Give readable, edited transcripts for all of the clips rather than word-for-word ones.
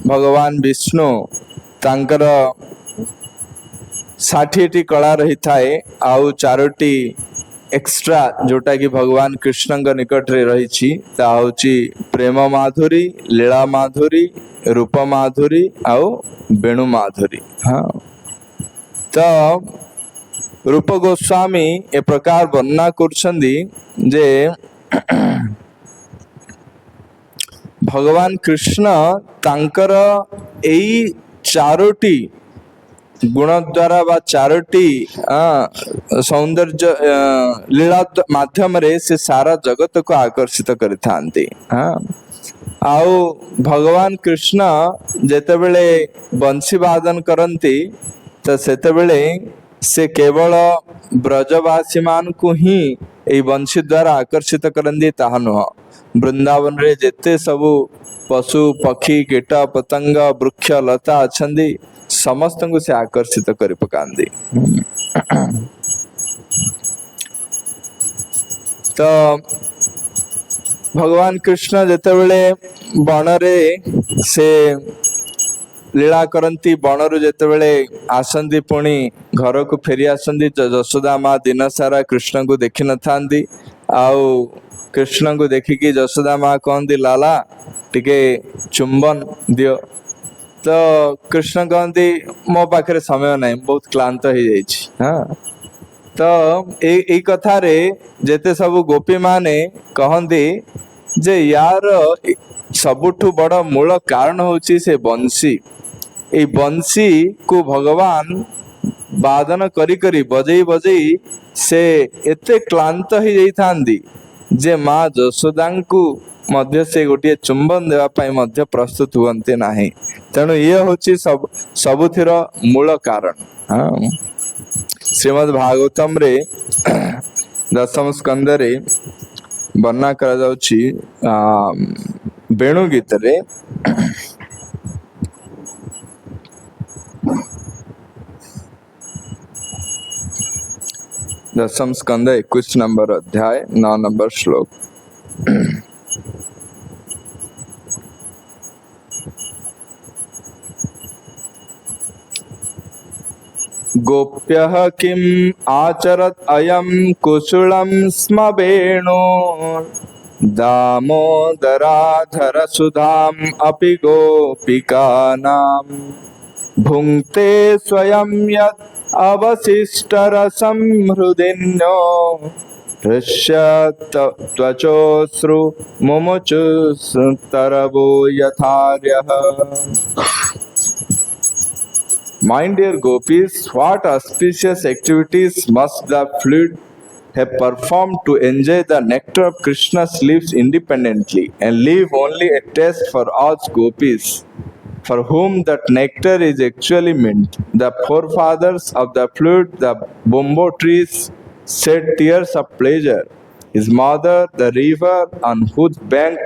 ଭଗବାନ ବିଷ୍ଣୁ ତାଙ୍କର 60ଟି କଳା ରହିଥାଏ, ଆଉ 4ଟି ଏକ୍ସଟ୍ରା ଯୋଉଟା କି ଭଗବାନ କୃଷ୍ଣଙ୍କ ନିକଟରେ ରହିଛି, ତା ହଉଛି ପ୍ରେମ ମାଧୁରୀ, ଲୀଳା ମାଧୁରୀ, ରୂପ ମାଧୁରୀ ଆଉ ବେଣୁ ମାଧୁରୀ। ହଁ, ତ ରୂପ ଗୋସ୍ୱାମୀ ଏ ପ୍ରକାର ବର୍ଣ୍ଣନା କରୁଛନ୍ତି ଯେ ଭଗବାନ କୃଷ୍ଣ ତାଙ୍କର ଏଇ 4ଟି ଗୁଣ ଦ୍ୱାରା ବା 4ଟି ସୌନ୍ଦର୍ଯ୍ୟ ଲୀଳା ମାଧ୍ୟମରେ ସେ ସାରା ଜଗତକୁ ଆକର୍ଷିତ କରିଥାନ୍ତି। ହଁ, ଆଉ ଭଗବାନ କୃଷ୍ଣ ଯେତେବେଳେ ବଂଶୀ ବାଦନ କରନ୍ତି ତ ସେତେବେଳେ ସେ କେବଳ ବ୍ରଜବାସୀ ମାନଙ୍କୁ ହିଁ ଏଇ ବଂଶୀ ଦ୍ୱାରା ଆକର୍ଷିତ କରନ୍ତି ତାହା ନୁହଁ, ବୃନ୍ଦାବନରେ ଯେତେ ସବୁ ପଶୁ ପକ୍ଷୀ କୀଟ ପତଙ୍ଗ ବୃକ୍ଷ ଲତା ଅଛନ୍ତି ସମସ୍ତଙ୍କୁ ସେ ଆକର୍ଷିତ କରି ପକାନ୍ତି। ତ ଭଗବାନ କୃଷ୍ଣ ଯେତେବେଳେ ବଣରେ ସେ ଲୀଳା କରନ୍ତି, ବଣରୁ ଯେତେବେଳେ ଆସନ୍ତି ପୁଣି ଘରକୁ ଫେରି ଆସନ୍ତି, ଯଶୋଦା ମା ଦିନ ସାରା କୃଷ୍ଣଙ୍କୁ ଦେଖିନଥାନ୍ତି। ଆଉ କୃଷ୍ଣଙ୍କୁ ଦେଖିକି ଯଶୋଦା ମା କହନ୍ତି, ଲାଲା ଟିକେ ଚୁମ୍ବନ ଦିଅ। ତ କୃଷ୍ଣ କହନ୍ତି ମୋ ପାଖରେ ସମୟ ନାହିଁ, ବହୁତ କ୍ଳାନ୍ତ ହେଇଯାଇଛି। ହଁ, ତ ଏଇ କଥାରେ ଯେତେ ସବୁ ଗୋପୀମାନେ କହନ୍ତି ଯେ ୟାର ସବୁଠୁ ବଡ଼ ମୂଳ କାରଣ ହଉଛି ସେ ବଂଶୀ। ଏଇ ବଂଶୀକୁ ଭଗବାନ ବାଦନ କରି କରି ବଜେଇ ବଜେଇ ସେ ଏତେ କ୍ଳାନ୍ତ ହେଇଯାଇଥାନ୍ତି ଯେ ମା ଯଶୋଦାଙ୍କୁ ମଧ୍ୟ ସେ ଗୋଟିଏ ଚୁମ୍ବନ ଦେବା ପାଇଁ ମଧ୍ୟ ପ୍ରସ୍ତୁତ ହୁଅନ୍ତି ନାହିଁ। ତେଣୁ ଇଏ ହଉଛି ସବୁଥିର ମୂଳ କାରଣ। ହଁ, ଶ୍ରୀମଦ୍ ଭାଗବତମରେ ଦଶମ ସ୍କନ୍ଧରେ ବର୍ଣ୍ଣନା କରାଯାଉଛି, ବେଣୁ ଗୀତରେ ଦଶମ ସ୍କନ୍ଧ 21 ନମ୍ବର ଅଧ୍ୟାୟ 9 ନମ୍ବର ଶ୍ଲୋକ। ଗୋପ୍ୟଃ କିମ୍ ଆଚରத் ଅୟಂ କୁଶଳಂ ସ୍ମ ବେଣୁ ଦାମୋଦରାଧର ସୁଧାମ୍ अपि गोपिकानां भुङ्क्ते स्वयं यत् अवशिष्टरसं हृदिन्यो हृष्यत् त्वचोऽश्रु मुमुचुस्तरवो यथार्यः। My dear gopis, what auspicious activities must the flute have performed to enjoy the nectar of Krishna's lips independently and leave only a taste for us gopis, for whom that nectar is actually meant? The forefathers of the flute, the bamboo trees, shed tears of pleasure. His mother, the river on whose bank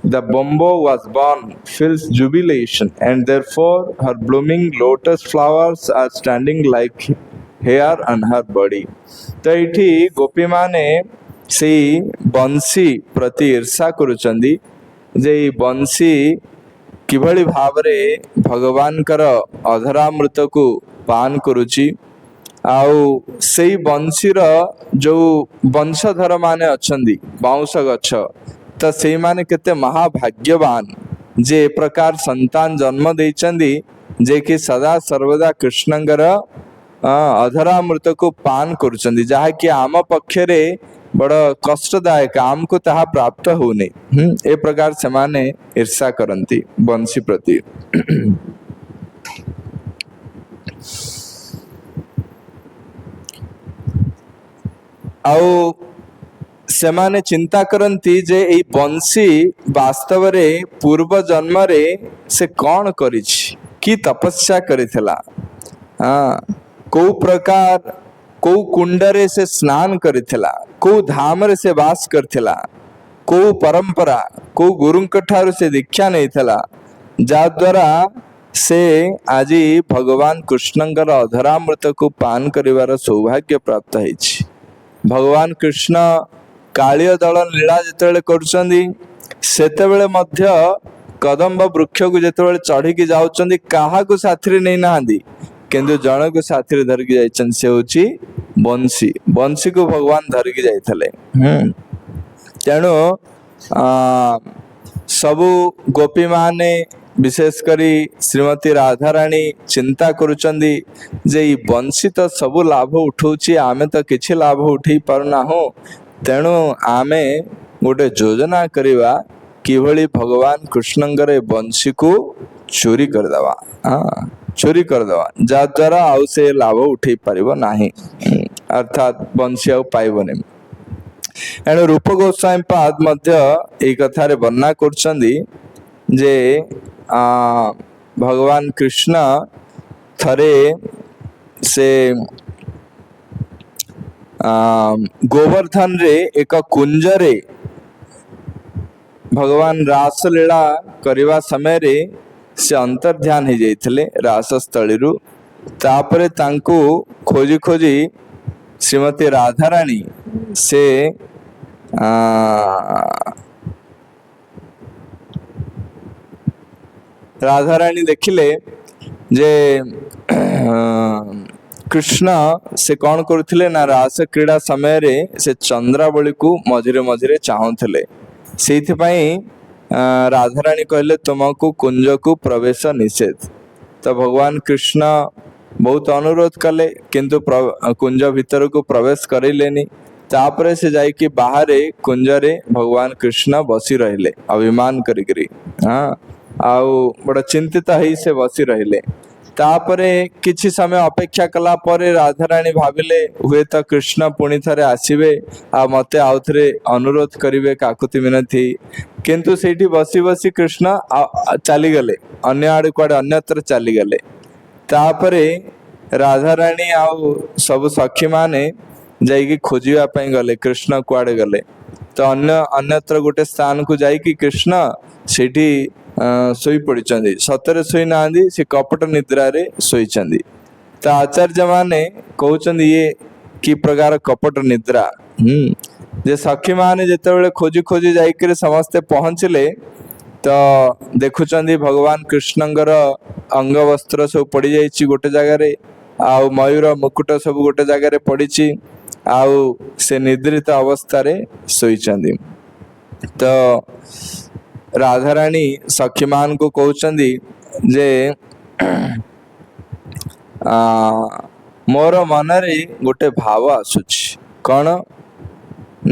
the bamboo was born, feels jubilation, and therefore her blooming lotus flowers are standing like hair on her body. ତ ଏଇଠି ଗୋପୀମାନେ ସେଇ ବଂଶୀ ପ୍ରତି ଈର୍ଷା କରୁଛନ୍ତି ଯେ ଏଇ ବଂଶୀ କିଭଳି ଭାବରେ ଭଗବାନଙ୍କର ଅଧରାମୃତକୁ ପାନ କରୁଛି, ଆଉ ସେଇ ବଂଶୀର ଯୋଉ ବଂଶଧର ମାନେ ଅଛନ୍ତି ବାଉଁଶ ଗଛ, ତ ସେଇମାନେ କେତେ ମହାଭାଗ୍ୟବାନ ଯେ ଏ ପ୍ରକାର ସନ୍ତାନ ଜନ୍ମ ଦେଇଛନ୍ତି ଯେ କି ସଦା ସର୍ବଦା କୃଷ୍ଣଙ୍କର ଅଧରାମୃତକୁ ପାନ କରୁଛନ୍ତି, ଯାହାକି ଆମ ପକ୍ଷରେ ବଡ଼ କଷ୍ଟଦାୟକ, ଆମକୁ ତାହା ପ୍ରାପ୍ତ ହଉନି। ଏ ପ୍ରକାର ସେମାନେ ଈର୍ଷା କରନ୍ତି ବଂଶୀ ପ୍ରତି। ଆଉ ସେମାନେ ଚିନ୍ତା କରନ୍ତି ଯେ ଏଇ ବଂଶୀ ବାସ୍ତବରେ ପୂର୍ବ ଜନ୍ମରେ ସେ କଣ କରିଛି, କି ତପସ୍ୟା କରିଥିଲା, କୋଉ ପ୍ରକାର କୋଉ କୁଣ୍ଡରେ ସେ ସ୍ନାନ କରିଥିଲା, କୋଉ ଧାମରେ ସେ ବାସ କରିଥିଲା, କୋଉ ପରମ୍ପରା କୋଉ ଗୁରୁଙ୍କ ଠାରୁ ସେ ଦୀକ୍ଷା ନେଇଥିଲା, ଯାହାଦ୍ୱାରା ସେ ଆଜି ଭଗବାନ କୃଷ୍ଣଙ୍କର ଅଧରାମୃତକୁ ପାନ କରିବାର ସୌଭାଗ୍ୟ ପ୍ରାପ୍ତ ହେଇଛି। ଭଗବାନ କୃଷ୍ଣ କାଳିୟ ଦଳ ଲୀଳା ଯେତେବେଳେ କରୁଛନ୍ତି ସେତେବେଳେ ମଧ୍ୟ କଦମ୍ବ ବୃକ୍ଷକୁ ଯେତେବେଳେ ଚଢିକି ଯାଉଛନ୍ତି, କାହାକୁ ସାଥିରେ ନେଇନାହାନ୍ତି, କିନ୍ତୁ ଜଣକୁ ସାଥିରେ ଧରିକି ଯାଇଛନ୍ତି, ସେ ହଉଛି ବଂଶୀ। ବଂଶୀକୁ ଭଗବାନ ଧରିକି ଯାଇଥିଲେ। ତେଣୁ ସବୁ ଗୋପୀମାନେ, ବିଶେଷ କରି ଶ୍ରୀମତୀ ରାଧାରାଣୀ ଚିନ୍ତା କରୁଛନ୍ତି ଯେ ଏଇ ବଂଶୀ ତ ସବୁ ଲାଭ ଉଠଉଛି, ଆମେ ତ କିଛି ଲାଭ ଉଠେଇ ପାରୁନାହୁଁ। ତେଣୁ ଆମେ ଗୋଟେ ଯୋଜନା କରିବା, କିଭଳି ଭଗବାନ କୃଷ୍ଣଙ୍କର ଏ ବଂଶୀକୁ ଚୋରି କରିଦେବା। ହଁ, ଚୋରି କରିଦେବା, ଯାହାଦ୍ୱାରା ଆଉ ସେ ଲାଭ ଉଠେଇ ପାରିବ ନାହିଁ, ଅର୍ଥାତ୍ ବଂଶୀ ଆଉ ପାଇବନି। ଏଣୁ ରୂପ ଗୋସ୍ୱାମୀ ପାଦ ମଧ୍ୟ ଏଇ କଥାରେ ବର୍ଣ୍ଣନା କରୁଛନ୍ତି ଯେ ଭଗବାନ କୃଷ୍ଣ ଥରେ ସେ ଗୋବର୍ଦ୍ଧନରେ ଏକ କୁଞ୍ଜରେ ଭଗବାନ ରାସଲୀଳା କରିବା ସମୟରେ ସେ ଅନ୍ତର୍ଧ୍ୟାନ ହେଇଯାଇଥିଲେ ରାସସ୍ଥଳୀରୁ। ତାପରେ ତାଙ୍କୁ ଖୋଜି ଖୋଜି ଶ୍ରୀମତୀ ରାଧାରାଣୀ ସେ ରାଧାରାଣୀ ଦେଖିଲେ ଯେ କୃଷ୍ଣ ସେ କଣ କରୁଥିଲେ ନା, ରାସ କ୍ରୀଡ଼ା ସମୟରେ ସେ ଚନ୍ଦ୍ରାବଳୀକୁ ମଝିରେ ମଝିରେ ଚାହୁଁଥିଲେ। ସେଇଥିପାଇଁ ରାଧାରାଣୀ କହିଲେ, ତୁମକୁ କୁଞ୍ଜକୁ ପ୍ରବେଶ ନିଷେଧ। ତ ଭଗବାନ କୃଷ୍ଣ ବହୁତ ଅନୁରୋଧ କଲେ, କିନ୍ତୁ କୁଞ୍ଜ ଭିତରକୁ ପ୍ରବେଶ କରେଇଲେନି। ତାପରେ ସେ ଯାଇକି ବାହାରେ କୁଞ୍ଜରେ ଭଗବାନ କୃଷ୍ଣ ବସି ରହିଲେ ଅଭିମାନ କରିକିରି। ହଁ, ଆଉ ବଡ ଚିନ୍ତିତ ହେଇ ସେ ବସି ରହିଲେ। ତାପରେ କିଛି ସମୟ ଅପେକ୍ଷା କଲା ପରେ ରାଧାରାଣୀ ଭାବିଲେ, ହୁଏତ କୃଷ୍ଣ ପୁଣି ଥରେ ଆସିବେ ଆଉ ମତେ ଆଉ ଥରେ ଅନୁରୋଧ କରିବେ, କାକୁତି ମିନତି। କିନ୍ତୁ ସେଇଠି ବସି ବସି କୃଷ୍ଣ ଚାଲିଗଲେ ଅନ୍ୟ ଆଡେ, କୁଆଡେ ଅନ୍ୟତ୍ର ଚାଲିଗଲେ। ତାପରେ ରାଧାରାଣୀ ଆଉ ସବୁ ସଖୀମାନେ ଯାଇକି ଖୋଜିବା ପାଇଁ ଗଲେ, କୃଷ୍ଣ କୁଆଡେ ଗଲେ। ତ ଅନ୍ୟତ୍ର ଗୋଟେ ସ୍ଥାନକୁ ଯାଇକି କୃଷ୍ଣ ସେଇଠି ଶୋଇ ପଡିଛନ୍ତି। ସତରେ ଶୋଇନାହାନ୍ତି, ସେ କପଟ ନିଦ୍ରାରେ ଶୋଇଛନ୍ତି। ତ ଆଚାର୍ଯ୍ୟ ମାନେ କହୁଛନ୍ତି, ଇଏ କି ପ୍ରକାର କପଟ ନିଦ୍ରା? ଯେ ସଖୀମାନେ ଯେତେବେଳେ ଖୋଜି ଖୋଜି ଯାଇକରି ସମସ୍ତେ ପହଞ୍ଚିଲେ, ତ ଦେଖୁଛନ୍ତି ଭଗବାନ କୃଷ୍ଣଙ୍କର ଅଙ୍ଗବସ୍ତ୍ର ସବୁ ପଡିଯାଇଛି ଗୋଟେ ଜାଗାରେ, ଆଉ ମୟୂର ମୁକୁଟ ସବୁ ଗୋଟେ ଜାଗାରେ ପଡିଛି, ଆଉ ସେ ନିଦ୍ରିତ ଅବସ୍ଥାରେ ଶୋଇଛନ୍ତି। ତ ରାଧାରାଣୀ ସଖୀମାନଙ୍କୁ କହୁଛନ୍ତି ଯେ ମୋର ମନରେ ଗୋଟେ ଭାବ ଆସୁଛି। କଣ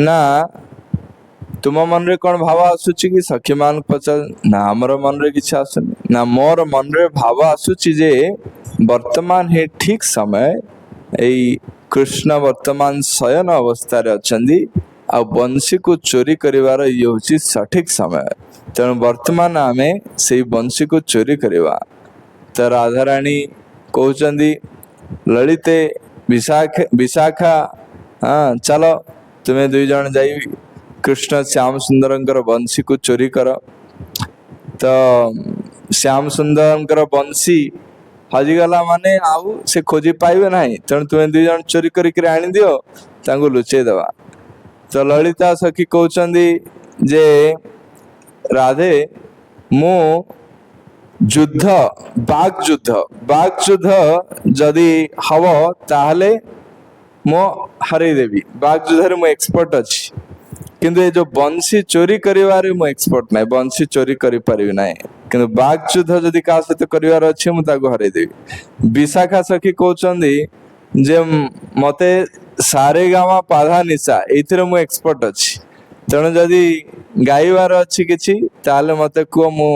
ନା, ତୁମ ମନରେ କଣ ଭାବ ଆସୁଛି କି? ସଖୀ ମାନଙ୍କୁ ପଚାର ନା, ଆମର ମନରେ କିଛି ଆସୁନି। ନା, ମୋର ମନରେ ଭାବ ଆସୁଛି ଯେ ବର୍ତ୍ତମାନ ହିଁ ଠିକ ସମୟ। ଏଇ କୃଷ୍ଣ ବର୍ତ୍ତମାନ ଶୟନ ଅବସ୍ଥାରେ ଅଛନ୍ତି, ଆଉ ବଂଶୀକୁ ଚୋରି କରିବାର ଇଏ ହଉଛି ସଠିକ ସମୟ। ତେଣୁ ବର୍ତ୍ତମାନ ଆମେ ସେଇ ବଂଶୀକୁ ଚୋରି କରିବା। ତ ରାଧାରାଣୀ କହୁଛନ୍ତି, ଲଳିତେ, ବିଶାଖା, ହଁ, ଚାଲ ତୁମେ ଦୁଇ ଜଣ ଯାଇ କୃଷ୍ଣ ଶ୍ୟାମ ସୁନ୍ଦରଙ୍କର ବଂଶୀକୁ ଚୋରି କର। ତ ଶ୍ୟାମ ସୁନ୍ଦରଙ୍କର ବଂଶୀ ହଜିଗଲା ମାନେ ଆଉ ସେ ଖୋଜି ପାଇବେ ନାହିଁ। ତେଣୁ ତୁମେ ଦୁଇ ଜଣ ଚୋରି କରିକିରି ଆଣିଦିଅ, ତାଙ୍କୁ ଲୁଚେଇ ଦେବା। ତ ଲଳିତା ସଖୀ କହୁଛନ୍ତି ଯେ ରାଧେ, ମୁଁ ଯୁଦ୍ଧ, ବାକ୍ ଯୁଦ୍ଧ ଯଦି ହବ ତାହେଲେ ମୁଁ ହରେଇଦେବି। ବାକ୍ ଯୁଦ୍ଧରେ ମୁଁ ଏକ୍ସପର୍ଟ ଅଛି, କିନ୍ତୁ ଏ ଯୋଉ ବଂଶୀ ଚୋରି କରିବାରେ ମୁଁ ଏକ୍ସପର୍ଟ ନାହିଁ। ବଂଶୀ ଚୋରି କରିପାରିବି ନାହିଁ, କିନ୍ତୁ ବାକ୍ ଯୁଦ୍ଧ ଯଦି କାହା ସହିତ କରିବାର ଅଛି, ମୁଁ ତାକୁ ହରେଇଦେବି। ବିଶାଖା ସଖୀ କହୁଛନ୍ତି ଯେ ମତେ ସାରେ ଗାମା ପାଧା ନିଶା ଏଇଥିରେ ମୁଁ ଏକ୍ସପର୍ଟ ଅଛି। ତେଣୁ ଯଦି ଗାଇବାର ଅଛି କିଛି, ତାହେଲେ ମତେ କୁହ, ମୁଁ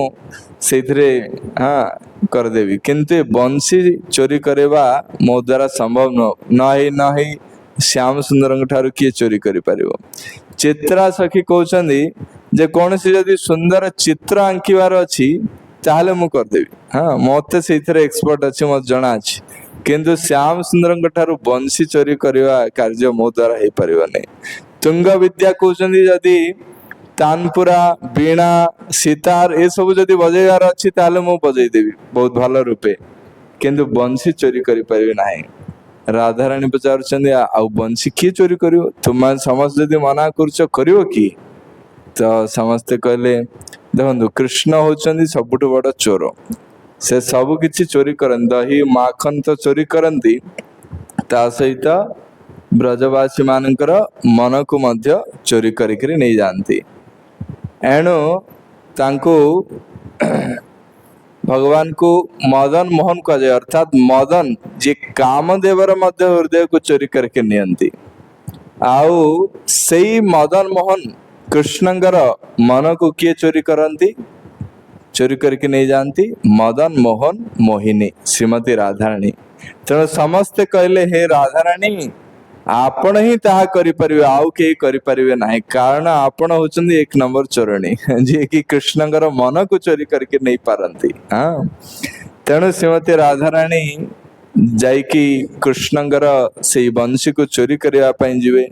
ସେଇଥିରେ ହଁ କରିଦେବି। କିନ୍ତୁ ଏ ବଂଶୀ ଚୋରି କରିବା ମୋ ଦ୍ୱାରା ସମ୍ଭବ ନୁହଁ। ନ ହେଇ ଶ୍ୟାମ ସୁନ୍ଦରଙ୍କ ଠାରୁ କିଏ ଚୋରି କରିପାରିବ? ଚିତ୍ରା ସଖୀ କହୁଛନ୍ତି ଯେ କୌଣସି ଯଦି ସୁନ୍ଦର ଚିତ୍ର ଆଙ୍କିବାର ଅଛି, ତାହେଲେ ମୁଁ କରିଦେବି। ହଁ, ମତେ ସେଇଥିରେ ଏକ୍ସପର୍ଟ ଅଛି, ମତେ ଜଣା ଅଛି। କିନ୍ତୁ ଶ୍ୟାମ ସୁନ୍ଦରଙ୍କ ଠାରୁ ବଂଶୀ ଚୋରି କରିବା କାର୍ଯ୍ୟ ମୋ ଦ୍ୱାରା ହେଇପାରିବନି। ତୁଙ୍ଗ ବିଦ୍ୟା କହୁଛନ୍ତି, ଯଦି ତାନପୁରା, ବୀଣା, ସିତାର ଏସବୁ ଯଦି ବଜେଇବାର ଅଛି, ତାହେଲେ ମୁଁ ବଜେଇଦେବି ବହୁତ ଭଲ ରୂପେ, କିନ୍ତୁ ବଂଶୀ ଚୋରି କରିପାରିବି ନାହିଁ। ରାଧାରାଣୀ ପଚାରୁଛନ୍ତି, ଆଉ ବଂଶୀ କିଏ ଚୋରି କରିବ? ତୁମେ ସମସ୍ତେ ଯଦି ମନା କରୁଛ, କରିବ କି? ତ ସମସ୍ତେ କହିଲେ, ଦେଖନ୍ତୁ, କୃଷ୍ଣ ହଉଛନ୍ତି ସବୁଠୁ ବଡ ଚୋର। ସେ ସବୁ କିଛି ଚୋରି କରନ୍ତି। ଦହି ମାଖନ ତ ଚୋରି କରନ୍ତି, ତା ସହିତ ବ୍ରଜବାସୀ ମାନଙ୍କର ମନକୁ ମଧ୍ୟ ଚୋରି କରିକିରି ନେଇଯାଆନ୍ତି। ଏଣୁ ତାଙ୍କୁ, ଭଗବାନଙ୍କୁ ମଦନ ମୋହନ କୁହାଯାଏ। ଅର୍ଥାତ୍ ମଦନ, ଯିଏ କାମଦେବର ମଧ୍ୟ ହୃଦୟକୁ ଚୋରି କରିକି ନିଅନ୍ତି। ଆଉ ସେଇ ମଦନ ମୋହନ କୃଷ୍ଣଙ୍କର ମନକୁ କିଏ ଚୋରି କରନ୍ତି, ଚୋରି କରିକି ନେଇଯାଆନ୍ତି? ମଦନ ମୋହନ ମୋହିନୀ ଶ୍ରୀମତୀ ରାଧାରାଣୀ। ତେଣୁ ସମସ୍ତେ କହିଲେ, "ହେ ରାଧାରାଣୀ, ଆପଣ ହିଁ ତାହା କରିପାରିବେ, ଆଉ କେହି କରିପାରିବେ ନାହିଁ। କାରଣ ଆପଣ ହଉଛନ୍ତି ଏକ ନମ୍ବର ଚୋରଣୀ, ଯିଏକି କୃଷ୍ଣଙ୍କର ମନକୁ ଚୋରି କରିକି ନେଇପାରନ୍ତି।" ହଁ, ତେଣୁ ଶ୍ରୀମତୀ ରାଧାରାଣୀ ଯାଇକି କୃଷ୍ଣଙ୍କର ସେଇ ବଂଶୀକୁ ଚୋରି କରିବା ପାଇଁ ଯିବେ।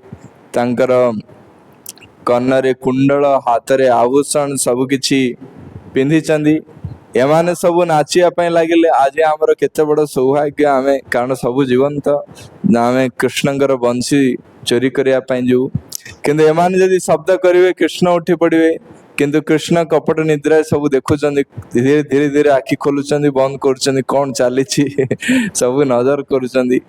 ତାଙ୍କର କର୍ଣ୍ଣରେ କୁଣ୍ଡଳ, ହାତରେ ଆଭୂଷଣ ସବୁ କିଛି ପିନ୍ଧିଛନ୍ତି। ଏମାନେ ସବୁ ନାଚିବା ପାଇଁ ଲାଗିଲେ। ଆଜି ଆମର କେତେ ବଡ ସୌଭାଗ୍ୟ ଆମେ, କାରଣ ସବୁ ଜୀବନ୍ତ ଆମେ କୃଷ୍ଣଙ୍କର ବଂଶୀ ଚୋରି କରିବା ପାଇଁ ଯିବୁ। କିନ୍ତୁ ଏମାନେ ଯଦି ଶବ୍ଦ କରିବେ, କୃଷ୍ଣ ଉଠି ପଡିବେ। କିନ୍ତୁ କୃଷ୍ଣ କପଟ ନିଦ୍ରାରେ ସବୁ ଦେଖୁଛନ୍ତି। ଧୀରେ ଧୀରେ ଧୀରେ ଆଖି ଖୋଲୁଛନ୍ତି, ବନ୍ଦ କରୁଛନ୍ତି, କଣ ଚାଲିଛି ସବୁ ନଜର କରୁଛନ୍ତି।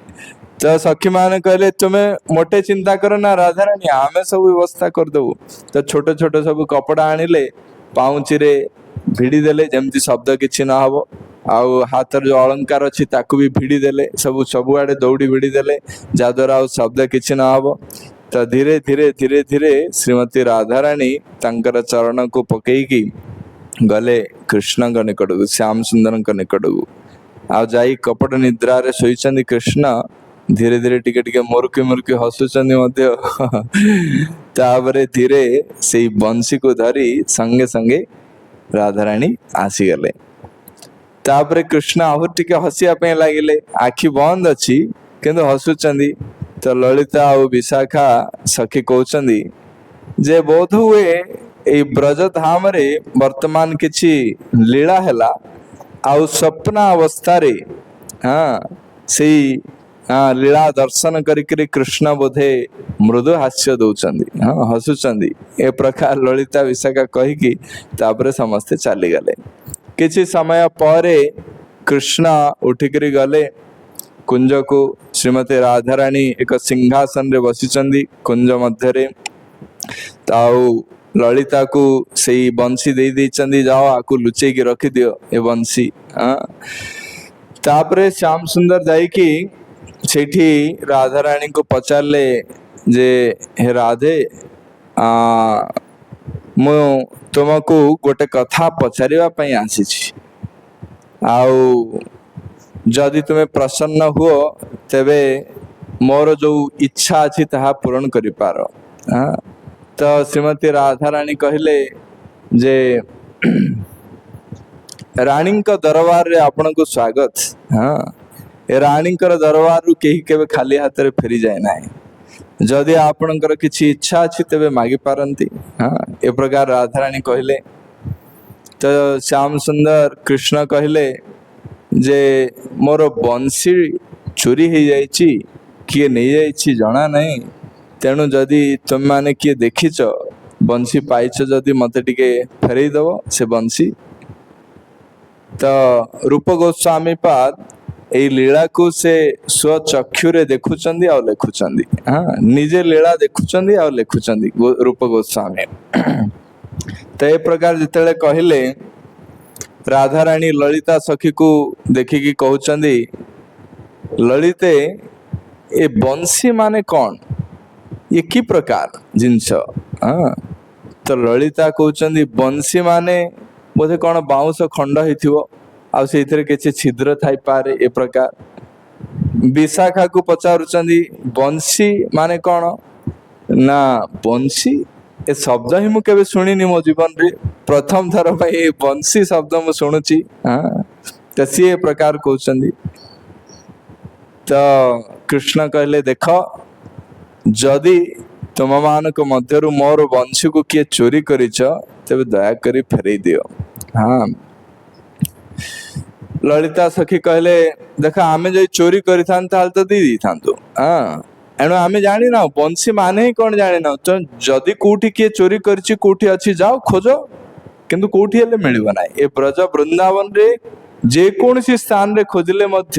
ତ ସଖୀ ମାନେ କହିଲେ, "ତୁମେ ମୋଟେ ଚିନ୍ତା କର ନା ରାଧାରାଣୀ, ଆମେ ସବୁ ବ୍ୟବସ୍ଥା କରିଦବୁ।" ତ ଛୋଟ ଛୋଟ ସବୁ କପଡା ଆଣିଲେ, ପାଉଁଚିରେ ଭିଡି ଦେଲେ, ଯେମିତି ଶବ୍ଦ କିଛି ନହବ। ଆଉ ହାତରେ ଯୋଉ ଅଳଙ୍କାର ଅଛି, ତାକୁ ବି ଭିଡି ଦେଲେ। ସବୁ ସବୁଆଡେ ଦଉଡି ଭିଡି ଦେଲେ, ଯାହାଦ୍ୱାରା ଆଉ ଶବ୍ଦ କିଛି ନହବ। ତ ଧୀରେ ଧୀରେ ଧୀରେ ଧୀରେ ଶ୍ରୀମତୀ ରାଧାରାଣୀ ତାଙ୍କର ଚରଣକୁ ପକେଇକି ଗଲେ କୃଷ୍ଣଙ୍କ ନିକଟକୁ, ଶ୍ୟାମ ସୁନ୍ଦରଙ୍କ ନିକଟକୁ। ଆଉ ଯାଇ କପଟ ନିଦ୍ରାରେ ଶୋଇଛନ୍ତି କୃଷ୍ଣ। ଧୀରେ ଧୀରେ ଟିକେ ଟିକେ ମୁରୁକି ମୁରୁକି ହସୁଛନ୍ତି ମଧ୍ୟ। ତାପରେ ଧୀରେ ସେଇ ବଂଶୀକୁ ଧରି ସଙ୍ଗେ ସଙ୍ଗେ ରାଧାରାଣୀ ଆସିଗଲେ। ତାପରେ କୃଷ୍ଣ ଆହୁରି ଟିକେ ହସିବା ପାଇଁ ଲାଗିଲେ। ଆଖି ବନ୍ଦ ଅଛି, କିନ୍ତୁ ହସୁଛନ୍ତି। ତ ଲଳିତା ଆଉ ବିଶାଖା ସଖୀ କହୁଛନ୍ତି ଯେ ବୋଧ ହୁଏ ଏଇ ବ୍ରଜଧାମରେ ବର୍ତ୍ତମାନ କିଛି ଲୀଳା ହେଲା ଆଉ ସ୍ୱପ୍ନ ଅବସ୍ଥାରେ ସେଇ ଲୀଳା ଦର୍ଶନ କରିକିରି କୃଷ୍ଣ ବୋଧେ ମୃଦୁ ହାସ୍ୟ ଦଉଛନ୍ତି, ହସୁଛନ୍ତି। ଏ ପ୍ରକାର ଲଳିତା ବିଶାଖା କହିକି ତାପରେ ସମସ୍ତେ ଚାଲିଗଲେ। କିଛି ସମୟ ପରେ କୃଷ୍ଣ ଉଠିକିରି ଗଲେ କୁଞ୍ଜକୁ। ଶ୍ରୀମତୀ ରାଧାରାଣୀ ଏକ ସିଂହାସନରେ ବସିଛନ୍ତି କୁଞ୍ଜ ମଧ୍ୟରେ। ଆଉ ଲଳିତାକୁ ସେଇ ବଂଶୀ ଦେଇ ଦେଇଛନ୍ତି, "ଯାଅ, ଆକୁ ଲୁଚେଇକି ରଖିଦିଅ ଏ ବଂଶୀ।" ତାପରେ ଶ୍ୟାମ ସୁନ୍ଦର ଯାଇକି ସେଇଠି ରାଧାରାଣୀଙ୍କୁ ପଚାରିଲେ ଯେ ହେ ରାଧେ, ମୁଁ ତୁମକୁ ଗୋଟେ କଥା ପଚାରିବା ପାଇଁ ଆସିଛି। ଆଉ ଯଦି ତୁମେ ପ୍ରସନ୍ନ ହୁଅ, ତେବେ ମୋର ଯୋଉ ଇଚ୍ଛା ଅଛି ତାହା ପୂରଣ କରିପାର। ତ ଶ୍ରୀମତୀ ରାଧାରାଣୀ କହିଲେ ଯେ ରାଣୀଙ୍କ ଦରବାରରେ ଆପଣଙ୍କୁ ସ୍ୱାଗତ। ଏ ରାଣୀଙ୍କର ଦରବାରରୁ କେହି କେବେ ଖାଲି ହାତରେ ଫେରିଯାଏ ନାହିଁ। ଯଦି ଆପଣଙ୍କର କିଛି ଇଚ୍ଛା ଅଛି, ତେବେ ମାଗି ପାରନ୍ତି। ଏ ପ୍ରକାର ରାଧାରାଣୀ କହିଲେ। ତ ଶ୍ୟାମ ସୁନ୍ଦର କୃଷ୍ଣ କହିଲେ ଯେ ମୋର ବଂଶୀ ଚୋରି ହେଇଯାଇଛି, କିଏ ନେଇଯାଇଛି ଜଣା ନାହିଁ। ତେଣୁ ଯଦି ତୁମେମାନେ କିଏ ଦେଖିଛ, ବଂଶୀ ପାଇଛ ଯଦି, ମତେ ଟିକେ ଫେରେଇ ଦବ ସେ ବଂଶୀ। ତ ରୂପ ଗୋସ୍ୱାମୀ ପାଦ ଏଇ ଲୀଳାକୁ ସେ ସ୍ୱଚକ୍ଷୁରେ ଦେଖୁଛନ୍ତି ଆଉ ଲେଖୁଛନ୍ତି। ନିଜେ ଲୀଳା ଦେଖୁଛନ୍ତି ଆଉ ଲେଖୁଛନ୍ତି ରୂପ ଗୋସ୍ୱାମୀ। ତ ଏ ପ୍ରକାର ଯେତେବେଳେ କହିଲେ, ରାଧାରାଣୀ ଲଳିତା ସଖୀକୁ ଦେଖିକି କହୁଛନ୍ତି, "ଲଳିତେ, ଏ ବଂଶୀ ମାନେ କଣ? ଇଏ କି ପ୍ରକାର ଜିନିଷ?" ତ ଲଳିତା କହୁଛନ୍ତି, ବଂଶୀ ମାନେ ବୋଧେ କଣ ବାଉଁଶ ଖଣ୍ଡ ହେଇଥିବ ଆଉ ସେଇଥିରେ କିଛି ଛିଦ୍ର ଥାଇପାରେ, ଏ ପ୍ରକାର। ବିଶାଖାକୁ ପଚାରୁଛନ୍ତି, ବଂଶୀ ମାନେ କଣ? ନା, ବଂଶୀ ଏ ଶବ୍ଦ ହିଁ ମୁଁ କେବେ ଶୁଣିନି। ମୋ ଜୀବନରେ ପ୍ରଥମ ଥର ପାଇଁ ଏ ବଂଶୀ ଶବ୍ଦ ମୁଁ ଶୁଣୁଛି। ତ ସିଏ ଏ ପ୍ରକାର କହୁଛନ୍ତି। ତ କୃଷ୍ଣ କହିଲେ, ଦେଖ, ଯଦି ତୁମମାନଙ୍କ ମଧ୍ୟରୁ ମୋର ବଂଶୀକୁ କିଏ ଚୋରି କରିଛ, ତେବେ ଦୟାକରି ଫେରେଇ ଦିଅ। ଲଳିତା ସଖୀ କହିଲେ, ଦେଖ, ଆମେ ଯଦି ଚୋରି କରିଥାନ୍ତୁ, ତାହେଲେ ତ ଦେଇ ଦେଇଥାନ୍ତୁ। ଏଣୁ ଆମେ ଜାଣିନାହୁଁ, ବଂଶୀ ମାନେ ହିଁ କଣ ଜାଣିନାହୁଁ। ତ ଯଦି କୋଉଠି କିଏ ଚୋରି କରିଛି, କୋଉଠି ଅଛି, ଯାଅ ଖୋଜ। କିନ୍ତୁ କୋଉଠି ହେଲେ ମିଳିବ ନାହିଁ। ଏ ବ୍ରଜ ବୃନ୍ଦାବନରେ ଯେକୌଣସି ସ୍ଥାନରେ ଖୋଜିଲେ ମଧ୍ୟ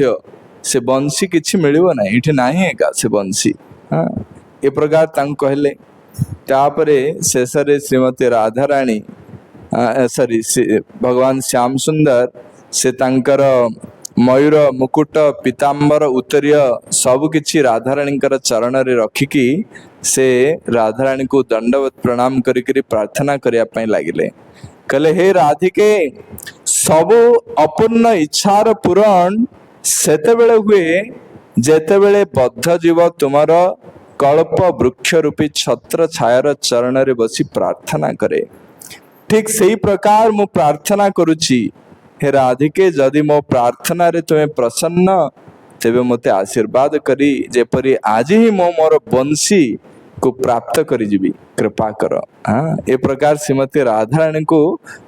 ସେ ବଂଶୀ କିଛି ମିଳିବ ନାହିଁ, ଏଠି ନାହିଁ ଏକା ସେ ବଂଶୀ। ହଁ, ଏ ପ୍ରକାର ତାଙ୍କୁ କହିଲେ। ତାପରେ ଶେଷରେ ଶ୍ରୀମତୀ ରାଧାରାଣୀ ସରି ଭଗବାନ ଶ୍ୟାମ ସୁନ୍ଦର ସେ ତାଙ୍କର ମୟୂର ମୁକୁଟ ପୀତାମ୍ବର ଉତ୍ତରୀୟ ସବୁ କିଛି ରାଧାରାଣୀଙ୍କର ଚରଣରେ ରଖିକି ସେ ରାଧାରାଣୀକୁ ଦଣ୍ଡବତ ପ୍ରଣାମ କରିକିରି ପ୍ରାର୍ଥନା କରିବା ପାଇଁ ଲାଗିଲେ। କହିଲେ, ହେ ରାଧିକେ, ସବୁ ଅପୂର୍ଣ୍ଣ ଇଚ୍ଛାର ପୂରଣ ସେତେବେଳେ ହୁଏ ଯେତେବେଳେ ବଦ୍ଧ ଜୀବ ତୁମର କଳ୍ପ ବୃକ୍ଷ ରୂପୀ ଛତ୍ର ଛାୟାର ଚରଣରେ ବସି ପ୍ରାର୍ଥନା କରେ। ଠିକ ସେଇ ପ୍ରକାର ମୁଁ ପ୍ରାର୍ଥନା କରୁଛି, ହେ ରାଧିକେ, ଯଦି ମୋ ପ୍ରାର୍ଥନାରେ ତୁମେ ପ୍ରସନ୍ନ, ତେବେ ମୋତେ ଆଶୀର୍ବାଦ କରି ଯେପରି ଆଜି ହିଁ ମୁଁ ମୋର ବଂଶୀକୁ ପ୍ରାପ୍ତ କରିଯିବି, କୃପା କର। ହଁ, ଏ ପ୍ରକାର ଶ୍ରୀମତୀ ରାଧାରାଣୀଙ୍କୁ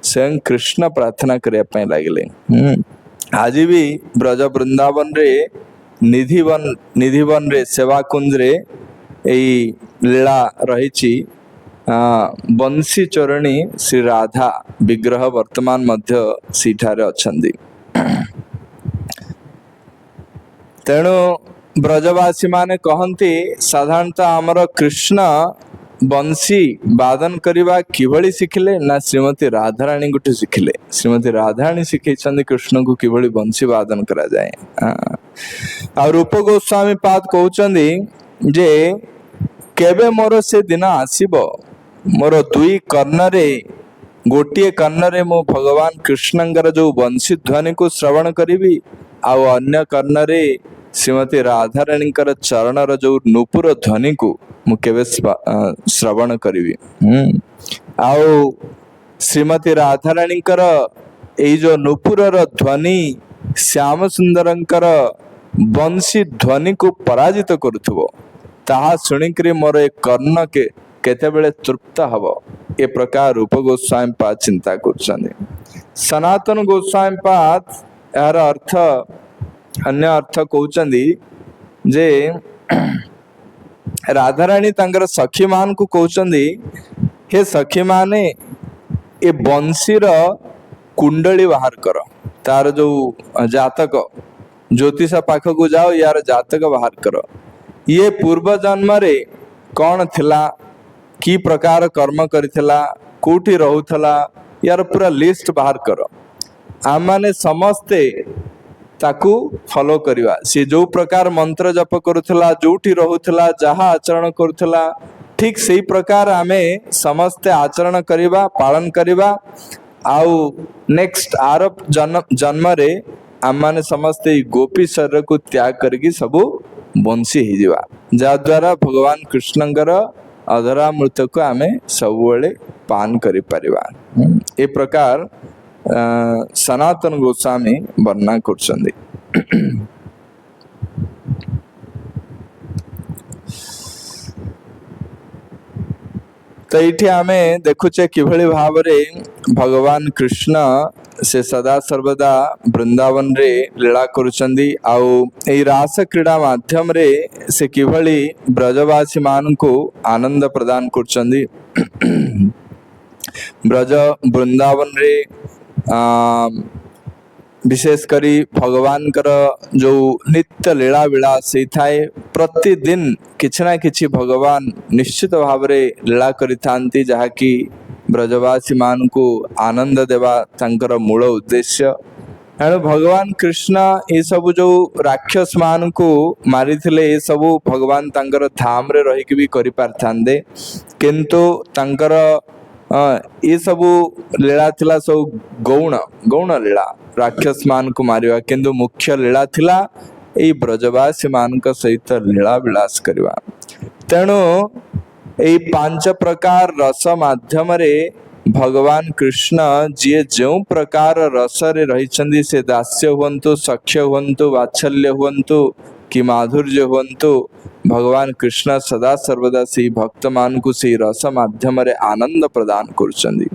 ସ୍ୱୟଂ କୃଷ୍ଣ ପ୍ରାର୍ଥନା କରିବା ପାଇଁ ଲାଗିଲେ। ଆଜି ବି ବ୍ରଜ ବୃନ୍ଦାବନରେ ନିଧିବନରେ ସେବାକୁଞ୍ଜରେ ଏଇ ଲୀଳା ରହିଛି। ବଂଶୀ ଚରଣୀ ଶ୍ରୀ ରାଧା ବିଗ୍ରହ ବର୍ତ୍ତମାନ ମଧ୍ୟ ସେଇଠାରେ ଅଛନ୍ତି। ତେଣୁ ବ୍ରଜବାସୀ ମାନେ କହନ୍ତି, ସାଧାରଣତଃ ଆମର କୃଷ୍ଣ ବଂଶୀ ବାଦନ କରିବା କିଭଳି ଶିଖିଲେ ନା ଶ୍ରୀମତୀ ରାଧାରାଣୀଙ୍କଠୁ ଶିଖିଲେ। ଶ୍ରୀମତୀ ରାଧାରାଣୀ ଶିଖେଇଛନ୍ତି କୃଷ୍ଣଙ୍କୁ କିଭଳି ବଂଶୀ ବାଦନ କରାଯାଏ। ଆଉ ରୂପ ଗୋସ୍ୱାମୀ ପାଦ କହୁଛନ୍ତି ଯେ କେବେ ମୋର ସେ ଦିନ ଆସିବ, ମୋର ଦୁଇ କର୍ଣ୍ଣରେ, ଗୋଟିଏ କର୍ଣ୍ଣରେ ମୁଁ ଭଗବାନ କୃଷ୍ଣଙ୍କର ଯୋଉ ବଂଶୀ ଧ୍ୱନିକୁ ଶ୍ରବଣ କରିବି, ଆଉ ଅନ୍ୟ କର୍ଣ୍ଣରେ ଶ୍ରୀମତୀ ରାଧାରାଣୀଙ୍କର ଚରଣର ଯୋଉ ନୂପୁର ଧ୍ୱନିକୁ ମୁଁ କେବେ ଶ୍ରବଣ କରିବି। ଆଉ ଶ୍ରୀମତୀ ରାଧାରାଣୀଙ୍କର ଏଇ ଯୋଉ ନୂପୁରର ଧ୍ୱନି ଶ୍ୟାମ ସୁନ୍ଦରଙ୍କର ବଂଶୀ ଧ୍ୱନିକୁ ପରାଜିତ କରୁଥିବ, ତାହା ଶୁଣିକରି ମୋର ଏ କର୍ଣ୍ଣ କେତେବେଳେ ତୃପ୍ତ ହବ। ଏ ପ୍ରକାର ରୂପ ଗୋସ୍ୱାମୀ ପାଦ ଚିନ୍ତା କରୁଛନ୍ତି। ସନାତନ ଗୋସ୍ୱାମୀ ପାଦ ଏହାର ଅର୍ଥ ଅନ୍ୟ ଅର୍ଥ କହୁଛନ୍ତି ଯେ ରାଧାରାଣୀ ତାଙ୍କର ସଖୀ ମାନଙ୍କୁ କହୁଛନ୍ତି, ହେ ସଖୀ ମାନେ, ଏ ବଂଶୀର କୁଣ୍ଡଳୀ ବାହାର କର, ତାର ଯୋଉ ଜାତକ, ଜ୍ୟୋତିଷ ପାଖକୁ ଯାଅ, ୟାର ଜାତକ ବାହାର କର, ଇଏ ପୂର୍ବ ଜନ୍ମରେ କଣ ଥିଲା, କି ପ୍ରକାର କର୍ମ କରିଥିଲା, କୋଉଠି ରହୁଥିଲା, ୟାର ପୁରା ଲିଷ୍ଟ ବାହାର କର। ଆମମାନେ ସମସ୍ତେ ତାକୁ ଫଲୋ କରିବା। ସେ ଯୋଉ ପ୍ରକାର ମନ୍ତ୍ର ଜପ କରୁଥିଲା, ଯୋଉଠି ରହୁଥିଲା, ଯାହା ଆଚରଣ କରୁଥିଲା, ଠିକ ସେଇ ପ୍ରକାର ଆମେ ସମସ୍ତେ ଆଚରଣ କରିବା, ପାଳନ କରିବା। ଆଉ ନେକ୍ସଟ ଆର ଜନ୍ମରେ ଆମମାନେ ସମସ୍ତେ ଏଇ ଗୋପୀ ଶରୀରକୁ ତ୍ୟାଗ କରିକି ସବୁ ବଂଶୀ ହେଇଯିବା, ଯାହାଦ୍ୱାରା ଭଗବାନ କୃଷ୍ଣଙ୍କର ଅଧରାମୃତକୁ ଆମେ ସବୁବେଳେ ପାନ କରିପାରିବା। ଏ ପ୍ରକାର ସନାତନ ଗୋସ୍ୱାମୀ ବର୍ଣ୍ଣନା କରୁଛନ୍ତି। ତ ଏଇଠି ଆମେ ଦେଖୁଛେ କିଭଳି ଭାବରେ ଭଗବାନ କୃଷ୍ଣ ସେ ସଦା ସର୍ବଦା ବୃନ୍ଦାବନରେ ଲୀଳା କରୁଛନ୍ତି, ଆଉ ଏଇ ରାସ କ୍ରୀଡ଼ା ମାଧ୍ୟମରେ ସେ କିଭଳି ବ୍ରଜବାସୀ ମାନଙ୍କୁ ଆନନ୍ଦ ପ୍ରଦାନ କରୁଛନ୍ତି। ବ୍ରଜ ବୃନ୍ଦାବନରେ ବିଶେଷ କରି ଭଗବାନଙ୍କର ଯୋଉ ନିତ୍ୟ ଲୀଳା ବିଳାସ ହେଇଥାଏ, ପ୍ରତିଦିନ କିଛି ନା କିଛି ଭଗବାନ ନିଶ୍ଚିତ ଭାବରେ ଲୀଳା କରିଥାନ୍ତି, ଯାହାକି ବ୍ରଜବାସୀ ମାନଙ୍କୁ ଆନନ୍ଦ ଦେବା ତାଙ୍କର ମୂଳ ଉଦ୍ଦେଶ୍ୟ। ତେଣୁ ଭଗବାନ କୃଷ୍ଣ ଏସବୁ ଯୋଉ ରାକ୍ଷସ ମାନଙ୍କୁ ମାରିଥିଲେ, ଏସବୁ ଭଗବାନ ତାଙ୍କର ଧାମରେ ରହିକି ବି କରିପାରିଥାନ୍ତେ, କିନ୍ତୁ ତାଙ୍କର ଏସବୁ ଲୀଳା ଥିଲା ସବୁ ଗୌଣ ଲୀଳା, ରାକ୍ଷସ ମାନଙ୍କୁ ମାରିବା, କିନ୍ତୁ ମୁଖ୍ୟ ଲୀଳା ଥିଲା ଏଇ ବ୍ରଜବାସୀ ମାନଙ୍କ ସହିତ ଲୀଳା ବିଳାସ କରିବା। ତେଣୁ ଏଇ 5 ପ୍ରକାର ରସ ମାଧ୍ୟମରେ ଭଗବାନ କୃଷ୍ଣ ଯିଏ ଯେଉଁ ପ୍ରକାର ରସରେ ରହିଛନ୍ତି, ସେ ଦାସ୍ୟ ହୁଅନ୍ତୁ, ସଖ୍ୟ ହୁଅନ୍ତୁ, ବାତ୍ସଲ୍ୟ ହୁଅନ୍ତୁ କି ମାଧୁର୍ଯ୍ୟ ହୁଅନ୍ତୁ, ଭଗବାନ କୃଷ୍ଣ ସଦା ସର୍ବଦା ସେଇ ଭକ୍ତମାନଙ୍କୁ ସେଇ ରସ ମାଧ୍ୟମରେ ଆନନ୍ଦ ପ୍ରଦାନ କରୁଛନ୍ତି।